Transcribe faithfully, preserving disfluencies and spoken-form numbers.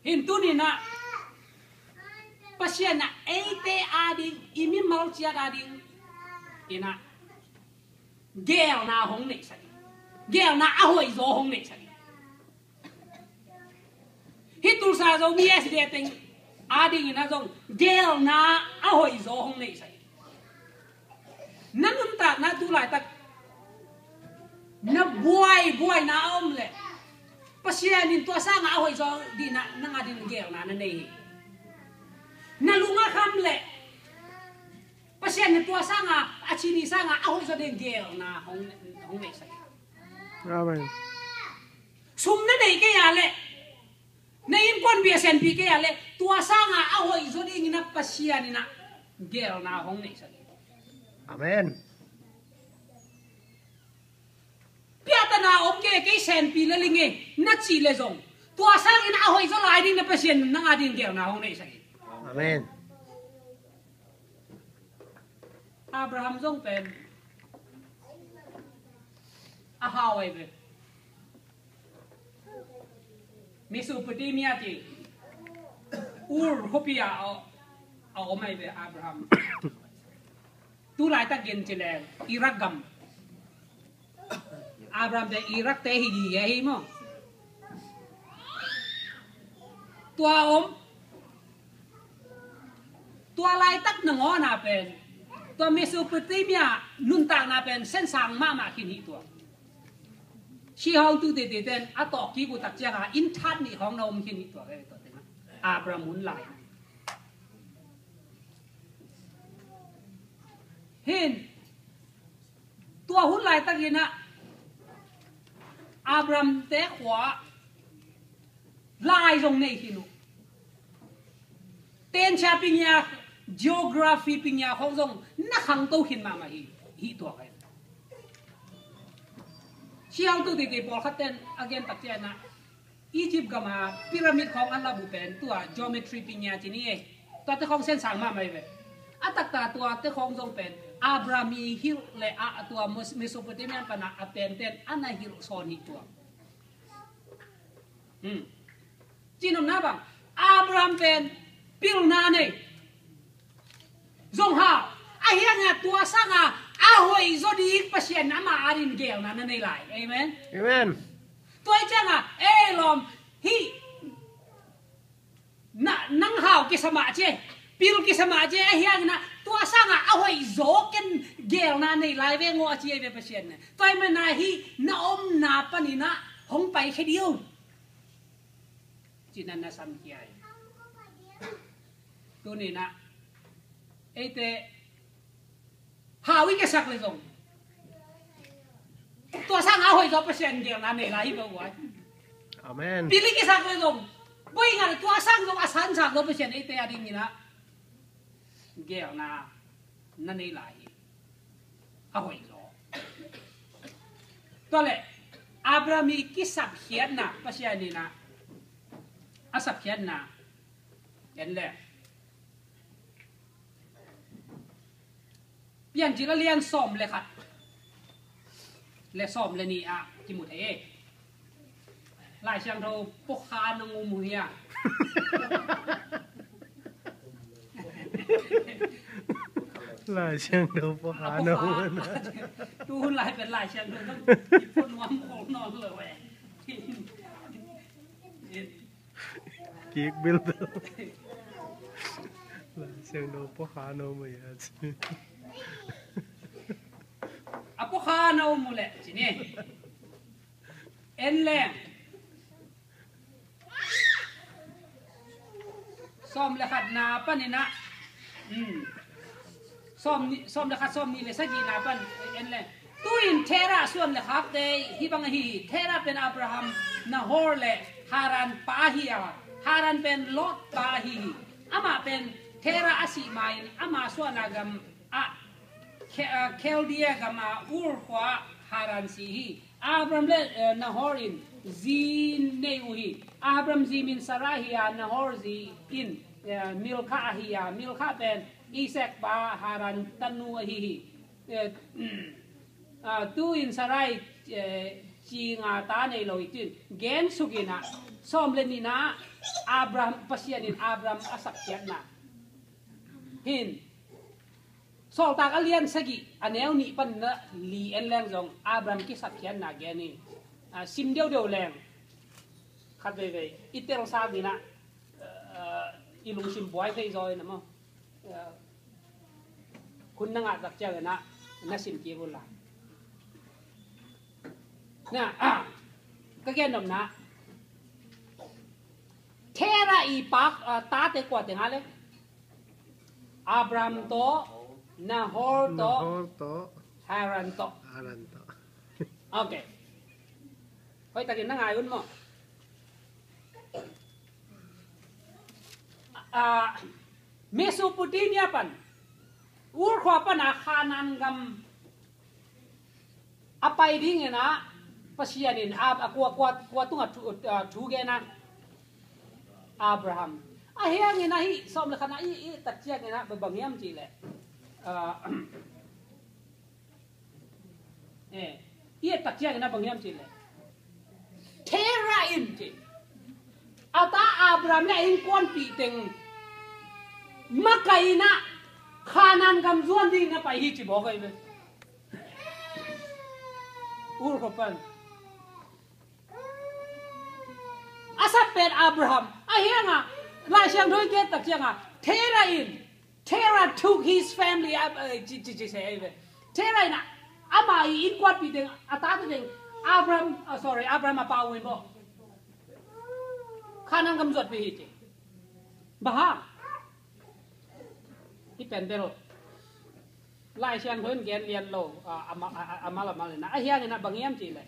Hih tuni-in ah Pasian in ah eite ading, i mimal ciat ading in ah geelna hong neihsak hi. Geelna a hoihzaw hong neihsak hi. Hih Tulsa Zomi S D A teng adingin ah zong geelna a hoihzaw hong neihsak hi. Na nuntakna tu laitak na buai, buaina a om leh Pasian in tua sangin a hoihzaw ding in ah nang ading geelna na nei hi. Na lung a kham leh Pasian in tua sangin, a ci ni sangin a hoihzaw ding geelna hong, hong neihsak hi. Amen. Sum na nei kei a leh, na innkuanpih a senpih kei a leh, tua sangin a hoihzaw dingin ah Pasian in ah geelna hong neihsak hi. Amen. Piahtana om kei, kei senpih lel ing e na cih leh zong, tua sangin a hoihzaw lai dingin ah Pasian in nang ading geelna hong neihsak hi. Amen. Abraham zong pen a hau ahi ve. Mesopotamia ci, Ur khuapi ah a, a om ahi ve Abraham. Tu laitak gen ci leng Iraq gam. Abraham te Iraq te hi gige hi maw. Tua om, tua laitak nangawn ah pen, tua Mesopotamia nuntakna pen sensang mahmah khin hi tua. Sikhawng tu teitei ten a tawkkik uh tak ciangin inn that nih khawng na om khin hi tua, tua teng ah Abraham hun lai. Hih tua hun laitakin ah Abraham te khua lai zong nei khin uh. Tensia pingia, geography pingia khawng zong na khangto khin mahmah hi, hi tua kai. Sikhawng tu teitei pawlkhat ten a gen tak ciangin ah Egypt gam a pyramid khawng an la buh pen tua geometry pingia ci ni e. Tuate khawng sensang mahmah hi ve. A taktak tuate khawng zong pen Abraham i hilh le a, a tua Mes-, Mesopotamia pan a, a tenten a na hilh sawn hi tua. Hmm. Cihnopna bang, Abraham pen pilna nei. Zong hau, ahi hangin ah tua sangin a hoihzaw ding Pasian in ama adingin geelna na nei lai. Amen. Amen. Tua hi ciangin, ei lawm, hih na, nang hau kisa mah ci, pil kisa mah ci, ahi hangin ah tua sangin a hoihzaw ken geelna nei lai veng aw a ci ahi ve Pasian in. Tua ahih manin ah hih na omna panin ah hong paikhia dih o, ci-in ah na samkhia hi. Tuni-in ah eite hau i kisak leh zong, tua sangin a hoihzaw Pasian geelna nei lai hi ve guai. Amen. Pil i kisak leh zong, boi ngal tua sangin zong a sansak zaw Pasian eite adingin ah geelna na nei lai hi. A hoihzaw. Tua leh Abraham i kisapkhiatna Pasian in ah a sapkhiatna en leh Piancil a lian sawm le khat le sawm le nih ah kimu thei e. Lai Siangtho puakha nong um uh hia? Lai Siangtho puakha nong um uh hia? Tu hun lai pen Lai Siangtho nong kipuak nuam khol nawn lo e. Kik bil bel. Lai Siangtho puakha nong um uh hia? A puakha nong um uh leh ci ni. En leng. Sawm le khatna panin ah. Hmm. Sawm ni, sawm le khat, sawm nih le sagihna pan en leng. Tu-in Terah suan le khakte hih bang ahi hi. Terah pen Abraham, Nahor le Haran pa ahi a. Haran pen Lot pa ahi hi. Amah pen Terah a sih ma-in ama suahna gam ah Khe-, ah, Khaldea gam a Ur khua Haran si hi. Abraham le, eh, Nahor in zi nei uh hi. Abraham zi min Sarah hi a, Nahor zi in, eh, Milkah ahi a. Milkah pen Isaac pa Haran tanu ahi hi. Eh, ah, tu-in Sarah, eh, ci nga ta nei lo hi cin. Gen suk in ah, sawm le nihna, Abraham, Pasian in Abraham a sapkhiatna hin, Sawltak a lian sagih a neu nih pan na li en leng zong Abraham kisapkhiatna gen hi. A, sim deuhdeuh leng khat veivei i tel sang in ah, a, i lungsim buai thei zaw in ah maw. A, hun na ngah tak ciangin ah na sim kik un la. Na, a, ka gen nopna, Terah i pa, a, tate kua teng a le? Abraham tawh, Nahor tawh, Nahor tawh, Haran tawh. Haran tawh. Ok. Hoih takin na ngai un maw? A, Mesopotamia pan, Ur khua pan a Kanaan gam a pai dingin ah Pasian in a, a kua, kua, kua tungah thu, a, thu gen a? Abraham. A hiangin ah hih sawm le khat na i, i et tak ciangin ah bang hiam cih leh, a, eh, i et tak ciangin ah bang hiam cih leh, Terah in ci, a ta Abraham le a innkuanpih teng makaih in ah Kanaan gam zuan dingin na pai hi ci bawk ahi ve. Ur khua pan a sap pen Abraham. A hiangah Lai Siangtho i et tak ciangah Terah in, Terah took his family up, eh, ci, ci, ci se ahi ve. Terah in ah ama i innkuanpih teng, a tate teng, Abraham, ah, sorry, Abraham a pau in maw, Kanaan gam zuatpih hi ci. Bang hang? Hih pen bel Lai Siangtho in gen lian lo, a, a ma-, a, a, a mal a mal in ah. A hiangin ah bang hiam cih leh,